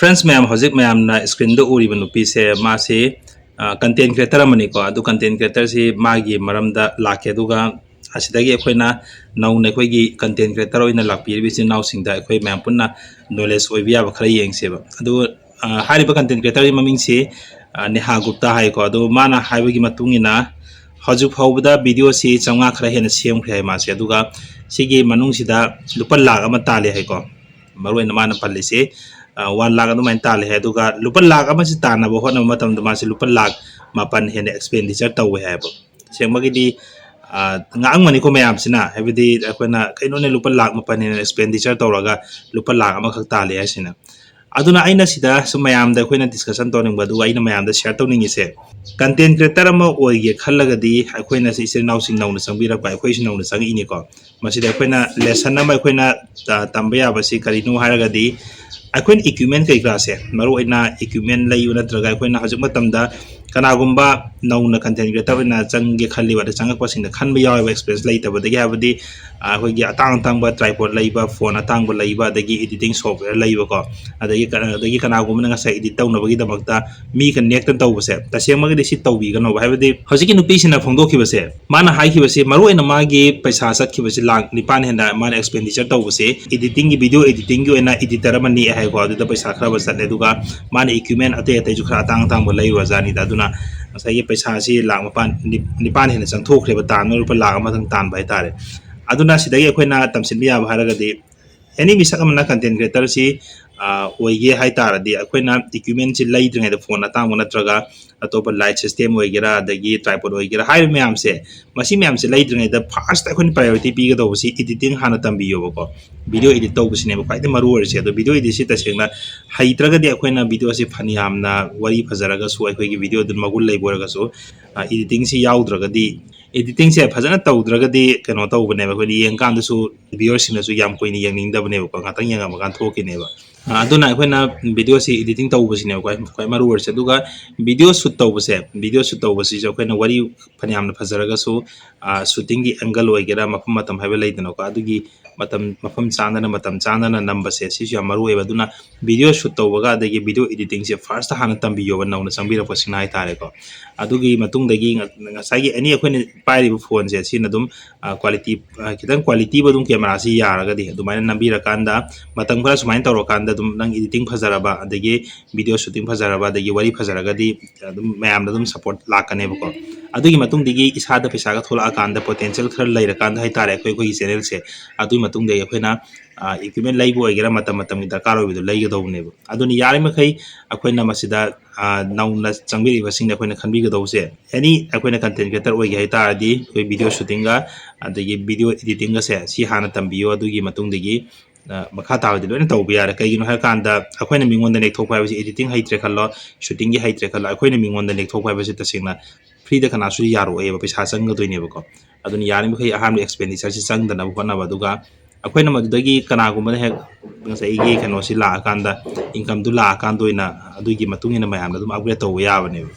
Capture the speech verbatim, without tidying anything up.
Friends ꯃꯌꯥꯝ, ꯍꯧꯖꯤꯛ ꯃꯌꯥꯝꯅ screenꯗ ꯎꯔꯤꯕ ꯅꯨꯄꯤꯁꯦ, ꯃꯥꯁꯤ content creator ꯑꯃꯅꯤꯀꯣ꯫ ꯑꯗꯨ content creatorꯁꯤ ꯃꯥꯒꯤ ꯃꯔꯝꯗ ꯂꯥꯛꯀꯦ, ꯑꯗꯨꯒ ꯑꯁꯤꯗꯒꯤ ꯑꯩꯈꯣꯏꯅ ꯅꯧꯅ ꯑꯩꯈꯣꯏꯒꯤ content creator ꯑꯣꯏꯅ ꯂꯥꯛꯄꯤꯔꯤꯕ ꯏꯆꯤꯟ ꯏꯅꯥꯎꯁꯤꯡꯗ ꯑꯩꯈꯣꯏ ꯃꯌꯥꯝ ꯄꯨꯟꯅ knowledge ꯑꯣꯏꯕ ꯌꯥꯕ ꯈꯔ ꯌꯦꯡꯁꯦꯕ꯫ ꯑꯗꯨ ꯍꯥꯏꯔꯤꯕ content creatorꯒꯤ ꯃꯃꯤꯡꯁꯤ ꯅꯦꯍꯥ ꯒꯨꯞꯇꯥ ꯍꯥꯏꯀꯣ꯫ ꯑꯗꯣ ꯃꯥꯅ ꯍꯥꯏꯕꯒꯤ ꯃꯇꯨꯡ ꯏꯟꯅ ꯍꯧꯖꯤꯛ ꯐꯥꯎꯕꯗ videoꯁꯤ ꯆꯥꯝꯃꯉꯥ ꯈꯔ ꯍꯦꯟꯅ ꯁꯦꯝꯈ꯭ꯔꯦ ꯍꯥꯏ ꯃꯥꯁꯦ꯫ ꯑꯗꯨꯒ ꯁꯤꯒꯤ ꯃꯅꯨꯡꯁꯤꯗ ꯂꯨꯄꯥ ꯂꯥꯛ ꯑꯃ ꯇꯥꯜꯂꯦ ꯍꯥꯏꯀꯣ꯫ ꯃꯔꯨꯑꯣꯏꯅ ꯃꯥꯅ ꯄꯜꯂꯤꯁꯦ ꯋꯥꯟ ꯂꯥꯛ ꯑꯗꯨꯃꯥꯏꯅ ꯇꯥꯜꯂꯦ ꯍꯥꯏ꯫ ꯑꯗꯨꯒ ꯂꯨꯄꯥ ꯂꯥꯛ ꯑꯃꯁꯤ ꯇꯥꯟꯅꯕ ꯍꯣꯠꯅꯕ ꯃꯇꯝꯗ ꯃꯥꯁꯦ ꯂꯨꯄꯥ ꯂꯥꯛ ꯃꯥꯄꯟ ꯍꯦꯟꯅ expenditure ꯇꯧꯋꯦ ꯍꯥꯏꯕ꯫ ꯇꯁꯦꯡꯕꯒꯤꯗꯤ ꯉꯥꯡꯉꯝꯒꯅꯤꯀꯣ ꯃꯌꯥꯝꯁꯤꯅ, ꯍꯥꯏꯕꯗꯤ ꯑꯩꯈꯣꯏꯅ ꯀꯩꯅꯣꯅꯦ, ꯂꯨꯄꯥ ꯂꯥꯛ ꯃꯥꯄꯟ ꯍꯦꯟꯅ expenditure ꯇꯧꯔꯒ ꯂꯨꯄꯥ ꯂꯥꯛ ꯑꯃꯈꯛ ꯇꯥꯜꯂꯦ ꯍꯥꯏꯁꯤꯅ꯫ ꯑꯗꯨꯅ ꯑꯩꯅ ꯁꯤꯗ ꯁꯨꯝ ꯃꯌꯥꯝꯗ ꯑꯩꯈꯣꯏꯅ discussion ꯇꯧꯅꯤꯡꯕ, ꯑꯗꯨꯒ ꯑꯩꯅ ꯃꯌꯥꯝꯗ share ꯇꯧꯅꯤꯡꯉꯤꯁꯦ, content creator ꯑꯃ ꯑꯣꯏꯒꯦ ꯈꯜꯂꯒꯗꯤ ꯑꯩꯈꯣꯏꯅ ꯁꯤ ꯏꯆꯤꯜ ꯏꯅꯥꯎꯁꯤꯡ ꯅꯧꯅ ꯆꯪꯕꯤꯔꯛꯄ, ꯑꯩꯈꯣꯏꯁꯨ ꯅꯧꯅ ꯆꯪꯉꯛꯏꯅꯤꯀꯣ꯫ ꯃꯁꯤꯗ ꯑꯩꯈꯣꯏꯅ lesson ꯑꯃ ꯑꯩꯈꯣꯏꯅ ꯇꯝꯕ ꯌꯥꯕꯁꯤ ꯀꯔꯤꯅꯣ ꯍꯥꯏꯔꯒꯗꯤ, ꯑꯩꯈꯣꯏꯅ equipment ꯀꯩꯀꯥꯁꯦ, ꯃꯔꯨꯑꯣꯏꯅ equipment ꯂꯩꯌꯨ, ꯅꯠꯇ꯭ꯔꯒ ꯑꯩꯈꯣꯏꯅ ꯍꯧꯖꯤꯛ ꯃꯇꯝꯗ ꯀꯅꯥꯒꯨꯝꯕ ꯅꯧꯅ content creator ꯑꯣꯏꯅ ꯆꯪꯒꯦ ꯈꯜꯂꯤꯕ, ꯑꯗ ꯆꯪꯉꯛꯄꯁꯤꯡꯗ ꯈꯟꯕ ꯌꯥꯎꯋꯦꯕ, experience ꯂꯩꯇꯕꯗꯒꯤ꯫ ꯍꯥꯏꯕꯗꯤ ꯑꯩꯈꯣꯏꯒꯤ ꯑꯇꯥꯡ ꯑꯇꯥꯡꯕ tripod ꯂꯩꯕ, phone ꯑꯇꯥꯡꯕ ꯂꯩꯕ, ꯑꯗꯒꯤ editing software ꯂꯩꯕꯀꯣ, ꯑꯗꯒꯤ ꯀ-, ꯑꯗꯒꯤ ꯀꯅꯥꯒꯨꯝꯕꯅ ꯉꯁꯥꯏ edit ꯇꯧꯅꯕꯒꯤꯗꯃꯛꯇ ꯃꯤꯒ ꯅꯦꯛꯇꯅ ꯇꯧꯕꯁꯦ, ꯇꯁꯦꯡꯕꯒꯤꯗꯤ ꯁꯤ ꯇꯧꯕꯤꯒꯅꯣꯕ꯫ ꯍꯥꯏꯕꯗꯤ ꯍꯧꯖꯤꯛꯀꯤ ꯅꯨꯄꯤꯁꯤꯅ ꯐꯣꯡꯗꯣꯛꯈꯤꯕꯁꯦ, ꯃꯥꯅ ꯍꯥꯏꯈꯤꯕꯁꯦ, ꯃꯔꯨꯑꯣꯏꯅ ꯃꯥꯒꯤ ꯄꯩꯁꯥ ꯆꯠꯈꯤꯕꯁꯦ ꯂꯥꯛ ꯅꯤꯄꯥꯟ ꯍꯦꯟꯅ ꯃꯥꯅ expenditure ꯇꯧꯕꯁꯦ editingꯒꯤ, video editingꯒꯤ ꯑꯣꯏꯅ editor ꯑꯃ ꯅꯦꯛꯑꯦ ꯍꯥꯏꯀꯣ, ꯑꯗꯨꯗ ꯄꯩꯁꯥ ꯈꯔ ꯑꯃ ꯆꯠꯂꯦ꯫ ꯑꯗꯨꯒ ꯃꯥꯅ equipment ꯑꯇꯩ ꯑꯇꯩꯁꯨ ꯈꯔ ꯑꯇꯥꯡ ꯑꯇꯥꯡꯕ ꯂꯩꯔꯨꯔꯖꯥꯠꯅꯤꯗ꯫ ꯑꯗꯨꯅ ꯉꯁꯥꯏꯒꯤ ꯄꯩꯁꯥꯁꯤ ꯂꯥꯛ ꯃꯄꯥꯟ, ꯅꯤ-, ꯅꯤꯄꯥꯟ ꯍꯦꯟꯅ ꯆꯪꯊꯣꯛꯈ꯭ꯔꯦꯕ, ꯇꯥꯟꯕ ꯂꯨꯄꯥ ꯂꯥꯛ ꯑꯃꯗꯪ ꯇꯥꯟꯕ ꯍꯥꯏꯇꯥꯔꯦ꯫ ꯑꯗꯨꯅ ꯁꯤꯗꯒꯤ ꯑꯩꯈꯣꯏꯅ ꯇꯝꯁꯤꯟꯕ ꯌꯥꯕ ꯍꯥꯏꯔꯒꯗꯤ, any ꯃꯤꯁꯛ ꯑꯃꯅ content creatorꯁꯤ, ꯑ, ꯑꯣꯏꯒꯦ ꯍꯥꯏ ꯇꯥꯔꯗꯤ, ꯑꯩꯈꯣꯏꯅ equipmentꯁꯤ ꯂꯩꯗ꯭ꯔꯤꯉꯩꯗ, phone ꯑꯇꯥꯡꯕ ꯅꯠꯇ꯭ꯔꯒ ꯑꯇꯣꯞꯄ light system ꯑꯣꯏꯒꯦꯔꯥ, ꯑꯗꯒꯤ tripod ꯑꯣꯏꯒꯦꯔꯥ, ꯍꯥꯏꯔꯤꯕ ꯃꯌꯥꯝꯁꯦ, ꯃꯁꯤ ꯃꯌꯥꯝꯁꯦ ꯂꯩꯗ꯭ꯔꯤꯉꯩꯗ first ꯑꯩꯈꯣꯏꯅ priority ꯄꯤꯒꯗꯧꯕꯁꯤ editing ꯍꯥꯟꯅ ꯇꯝꯕꯤꯌꯣꯕꯀꯣ꯫ Video edit ꯇꯧꯕꯁꯤꯅꯦꯕ ꯈ꯭ꯋꯥꯏꯗꯒꯤ ꯃꯔꯨ ꯑꯣꯏꯔꯤꯁꯦ꯫ ꯑꯗꯣ video editꯁꯤ ꯇꯁꯦꯡꯅ ꯍꯩꯇ꯭ꯔꯒꯗꯤ ꯑꯩꯈꯣꯏꯅ videoꯁꯤ ꯐꯅꯌꯥꯝꯅ ꯋꯥꯔꯤ ꯐꯖꯔꯒꯁꯨ, ꯑꯩꯈꯣꯏꯒꯤ videoꯗꯨ ꯃꯒꯨꯟ ꯂꯩꯕ ꯑꯣꯏꯔꯒꯁꯨ, ꯑ, editingꯁꯤ ꯌꯥꯎꯗ꯭ꯔꯒꯗꯤ, editingꯁꯦ ꯐꯖꯅ ꯇꯧꯗ꯭ꯔꯒꯗꯤ ꯀꯩꯅꯣ ꯇꯧꯕꯅꯦꯕ, ꯑꯩꯈꯣꯏꯅ ꯌꯦꯡꯀꯥꯟꯗꯁꯨ viewerꯁꯤꯡꯅꯁꯨ ꯌꯥꯝ ꯀꯨꯏꯅ ꯌꯦꯡꯅꯤꯡꯗꯕꯅꯦꯕꯀꯣ, ꯉꯥꯛꯇꯪ ꯌꯦꯡꯉꯝꯃꯀꯥꯟꯗ ꯊꯣꯛꯈꯤꯅꯦꯕ꯫ ꯑ, ꯑꯗꯨꯅ ꯑꯩꯈꯣꯏꯅ videoꯁꯤ editing ꯇꯧꯕꯁꯤꯅꯦꯕ ꯈ꯭ꯋꯥꯏ, ꯈ꯭ꯋꯥꯏ ꯃꯔꯨ ꯑꯣꯏꯔꯤꯁꯦ꯫ ꯑꯗꯨꯒ video shoot ꯇꯧꯕꯁꯦ, video shoot ꯇꯧꯕꯁꯤꯁꯨ ꯑꯩꯈꯣꯏꯅ ꯋꯥꯔꯤ ꯐꯅꯌꯥꯝꯅ ꯐꯖꯔꯒꯁꯨ, ꯑ, shootingꯒꯤ angle ꯑꯣꯏꯒꯦꯔꯥ, ꯃꯐꯝ ꯃꯇꯝ ꯍꯥꯏꯕ ꯂꯩꯗꯅꯀꯣ, ꯑꯗꯨꯒꯤ ꯃꯇꯝ ꯃꯐꯝ ꯆꯥꯗꯅ ꯃꯇꯝ ꯆꯥꯗꯅ ꯅꯝꯕꯁꯦ ꯁꯤꯁꯨ ꯌꯥꯝ ꯃꯔꯨ ꯑꯣꯏꯌꯦꯕ꯫ ꯑꯗꯨꯅ video shoot ꯇꯧꯕꯒ ꯑꯗꯒꯤ video editing ꯁꯦ first ꯇ ꯍꯥꯟꯅ ꯇꯝꯕꯤꯌꯣꯕ ꯅꯧꯅ ꯆꯪꯕꯤꯔꯛꯄꯁꯤꯡꯅ ꯍꯥꯏꯇꯥꯔꯦꯀꯣ꯫ ꯑꯗꯨꯒꯤ ꯃꯇꯨꯡꯗꯒꯤ ꯉ-, ꯉꯁꯥꯏꯒꯤ any ꯑꯩꯈꯣꯏꯅ ꯄꯥꯏꯔꯤꯕ phone ꯁꯦ ꯁꯤꯅ ꯑꯗꯨꯝ, ꯑ, quality, ꯑ, ꯈꯤꯇꯪ quality ꯕ ꯑꯗꯨꯝ camera ꯁꯤ ꯌꯥꯔꯒꯗꯤ ꯑꯗꯨꯃꯥꯏꯅ ꯅꯝꯕꯤꯔꯀꯥꯟꯗ ꯃꯇꯝ ꯈꯔ ꯁꯨꯃꯥꯏꯅ ꯇꯧꯔꯀꯥꯟꯗ ꯑꯗꯨꯝ ꯅꯪ editing ꯐꯖꯔꯕ ꯑꯗꯒꯤ video shooting ꯐꯖꯔꯕ ꯑꯗꯒꯤ ꯋꯥꯔꯤ ꯐꯖꯔꯒꯗꯤ ꯑꯗꯨꯝ ꯃꯌꯥꯝꯗ ꯑꯗꯨꯝ support ꯂꯥꯛꯀꯅꯦꯕꯀꯣ꯫ ꯑꯗꯨꯒꯤ ꯃꯇꯨꯡꯗꯒꯤ ꯏꯁꯥꯗ ꯄꯩꯁꯥꯒ ꯊꯣꯛꯂꯛꯑꯀꯥꯟꯗ potential ꯈꯔ ꯂꯩꯔꯀꯥꯟꯗ ꯍꯥꯏꯇꯥꯔꯦ ꯑꯩꯈꯣꯏ, ꯑꯩꯈꯣꯏꯒꯤ channel ꯁꯦ, ꯑꯗꯨꯒꯤ ꯃꯇꯨꯡꯗꯒꯤ ꯑꯩꯈꯣꯏꯅ, ꯑ, equipment ꯂꯩꯕ ꯑꯣꯏꯒꯦꯔꯥ ꯃꯇꯝ ꯃꯇꯝꯒꯤ ꯗꯔꯀꯥꯔ ꯑꯣꯏꯕꯗꯣ ꯂꯩꯒꯗꯧꯕꯅꯦꯕ꯫ ꯑꯗꯨꯅ ꯌꯥꯔꯤꯃꯈꯩ ꯑꯩꯈꯣꯏꯅ ꯃꯁꯤꯗ, ꯑ, ꯅꯧꯅ ꯆꯪꯕꯤꯔꯛꯏꯕꯁꯤꯡꯗ ꯑꯩꯈꯣꯏꯅ ꯈꯟꯕꯤꯒꯗꯧꯕꯁꯦ any ꯑꯩꯈꯣꯏꯅ content creator ꯑꯣꯏꯒꯦ ꯍꯥꯏꯇꯥꯔꯗꯤ ꯑꯩꯈꯣꯏ video shooting ꯒ ꯑꯗꯒꯤ video editing ꯒꯁꯦ ꯁꯤ ꯍꯥꯟꯅ ꯇꯝꯕꯤꯌꯣ꯫ ꯑꯗꯨꯒꯤ ꯃꯇꯨꯡꯗꯒꯤ, ꯑ, ꯃꯈꯥ ꯇꯥꯕꯗꯤ ꯂꯣꯏꯅ ꯇꯧꯕ ꯌꯥꯔꯦ꯫ ꯀꯩꯒꯤꯅꯣ ꯍꯥꯏꯔꯀꯥꯟꯗ ꯑꯩꯈꯣꯏꯅ ꯃꯤꯉꯣꯟꯗ ꯅꯦꯛꯊꯣꯛꯄ ꯍꯥꯏꯕꯁꯤ editing ꯍꯩꯇ꯭ꯔꯦ ꯈꯜꯂꯣ, shooting ꯒꯤ ꯍꯩꯇ꯭ꯔꯦ ꯈꯜꯂꯣ, ꯑꯩꯈꯣꯏꯅ ꯃꯤꯉꯣꯟꯗ ꯅꯦꯛꯊꯣꯛꯄ ꯍꯥꯏꯕꯁꯤ ꯇꯁꯦꯡꯅ free ꯗ ꯀꯅꯥꯁꯨ ꯌꯥꯔꯛꯑꯣꯏꯕ, ꯄꯩꯁꯥ ꯆꯪꯒꯗꯣꯏꯅꯦꯕꯀꯣ꯫ ꯑꯗꯨꯅ ꯌꯥꯔꯤꯃꯈꯩ ꯑꯍꯥꯟꯕ expenditure ꯁꯤ ꯆꯪꯗꯅꯕ ꯍꯣꯠꯅꯕ꯫ ꯑꯗꯨꯒ ꯑꯩꯈꯣꯏꯅ ꯃꯗꯨꯗꯒꯤ ꯀꯅꯥꯒꯨꯝꯕꯅ ꯍꯦꯛ ꯉꯁꯥꯏꯒꯤ ꯀꯩꯅꯣꯁꯤ ꯂꯥꯛꯑꯀꯥꯟꯗ, income ꯗꯨ ꯂꯥꯛꯑꯀꯥꯟꯗ ꯑꯣꯏꯅ ꯑꯗꯨꯒꯤ ꯃꯇꯨꯡ ꯏꯟꯅ ꯃꯌꯥꯝꯅ ꯑꯗꯨꯝ upgrade ꯇꯧꯕ ꯌꯥꯕꯅꯦꯕ꯫